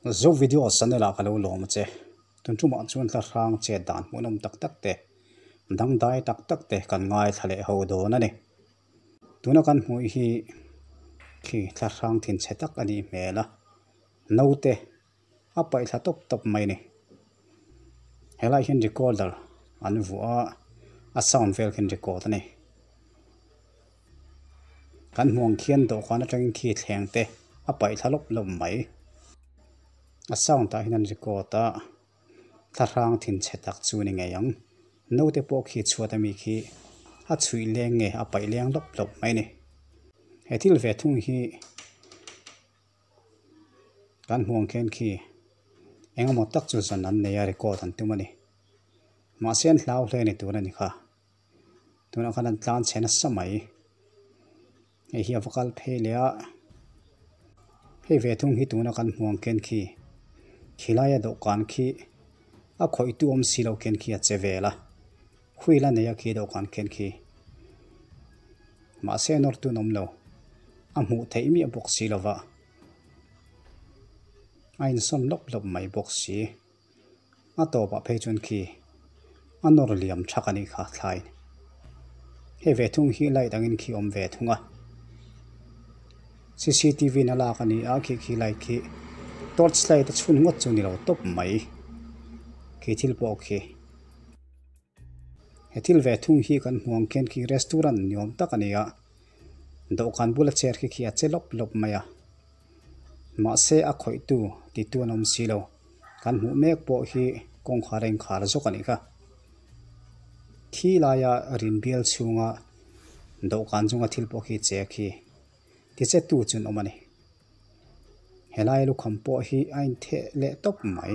Zo video channel ah ka lo lawm a che. Tun tumah chuan hla hrang chet dan hmuhnawm tak tak te, dangdai tak tak te kan ngaithla leh ho dawn a ni. Tuna kan hmuh hi khi thla hrang thinchhe tak a nih hmel a, naute a paih thla tawp tawp mai a ni. Helaiah hian recorder an vuah a, a sound vel khian record a ni. Kan hmuh ang khian dawhkan atangin khi thleng te a paih thla lawp lawp mai. A sound ah hian an record a, thlahrang thinchhe tak chu a ni ngei ang. Naute pawh khi chhuat ami khi a chhuih leng nge a paih leng lawp lawp mai a ni. He thil ve thung hi kan hmuh ang khian khi eng emaw tak chu zan an nei a record an tum a ni. Mahse an hlau hle a ni tur a ni kha. Tunah khan an tlan chhe nasa mai. Hei hi a va kal phei leh a. Hei ve thung hi tuna kan hmuh ang khian khi khilaia dawhkan khi a khawih tu awm si loh khian khi a che vel a. Wheel a nei a khi dawhkan khian khi. Mahse nawr tun awm lo. A hmuh theih miah bawk si lova. A insawn lawp lawp mai bawk si. A tawpah phei chuan khi a nawr liam thak a nih kha thlai. Hei ve thung hi light angin khi awm ve thung a. C_C_T_V na lak a ni a khi khi light khi torch light a chhun ngawt chu ni lo tawp mai khi thil pawh khi. He thil ve thung hi kan hmu ang khian khi restaurant ni awm tak a ni a dawhkan bula chair khi khi a che lawp lawp mai a mahse a khawih tu ti tu an awm si lo kan hmuh mek pawh hi kawngkhar a inkhar zawk a nih kha thi laia rin bial chhunga dawhkan chunga thil pawh khi che khi ti che tu chu an awm a ni. Helai lukham pawh hi a intheh leh tawp mai.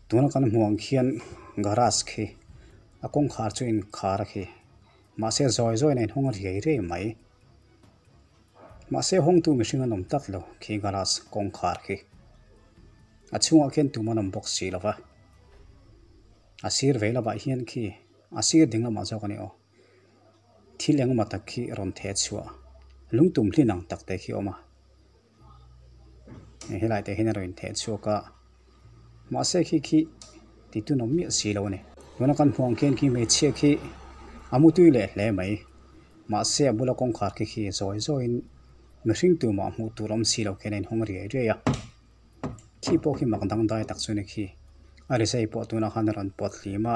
Tuna kan hmuh ang khian garage khi a kawngkhar chu inkhar a khi mahse zawi zawiin a inhawng riai riai mai. Mahse hawngtu mihring an awm tlat lo khi garage kawngkhar khi. A chhungah khian tum an awm bawk si lo va. A sir vei lamah hian khi a sir ding lamah zawk a ni aw. Thil engemaw tak khi rawn theh chhuah lungtum hlin ang tak te khi a awm a helai te hian a rawn intheh chhuak a mahse khi khi ti tun awm miah si lo a ni tuna kan hmuh ang khian khi hmeichhia khi a mu tui leh hle mai mahse a bula kawngkhar khi khi zawi zawiin mihring tumah hmuh tur awm si lo khian a inhawng riai riai a khi pawh khi mak dangdai tak chu a ni khi a rizai pawh tunah khan a rawn pawt hlim a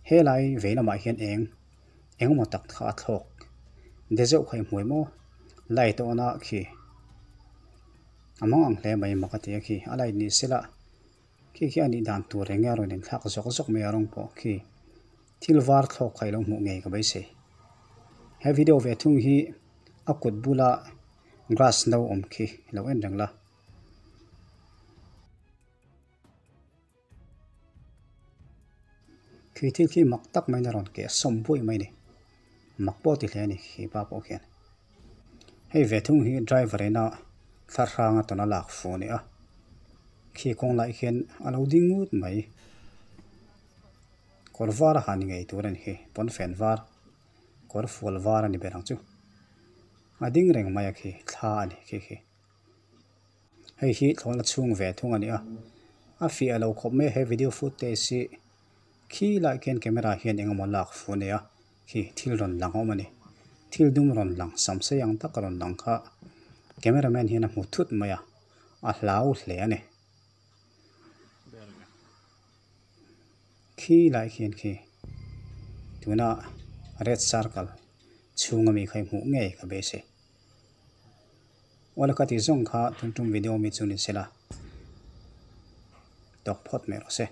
helai vei lamah hian eng. Engemaw tak kha a thlawk de zeuh kha i hmuai maw light a on a khi a mang ang hle mai mak a ti a khi a light ni sela khi khi a nih dan tur eng nge a rawn inthlak zawk zawk mai a rawng pawh khi thil var thlawk kha i lo hmuh ngei ka beisei he video ve thung hi a kut bula glass no awm khi lo en reng la. Khi thil khi mak tak maiin a rawn keh sawm buaih mai a ni. Mak pawh a ti hle a ni khi pa pawh khian. Hei ve thung hi driver ina thla hranga tawna lak fu a ni a. Khi kawng lai khian a lo ding ngut mai. Kawr var a ha ni ngei tur a ni khi pawnfen var kawr fual var a ni ber ang chu. A ding reng mai a khi thla a ni khi khi. Hei hi thlawhna chhung ve thung a ni a a fiah lo khawp mai a he video footage hi khi lai khian camera hian eng emaw lak fu a nei a khi thil rawn lang a awm a ni thil dum rawn lang sam sei ang tak a rawn lang kha camera man hian a hmu thut mai a a hlau hle a ni khi lai khian khi tuna red circle chhung ami kha i hmuh ngei ka beisei. Awle ka tih zawng kha tun tum video mi chu ni sela tawk phawt mai rawh se.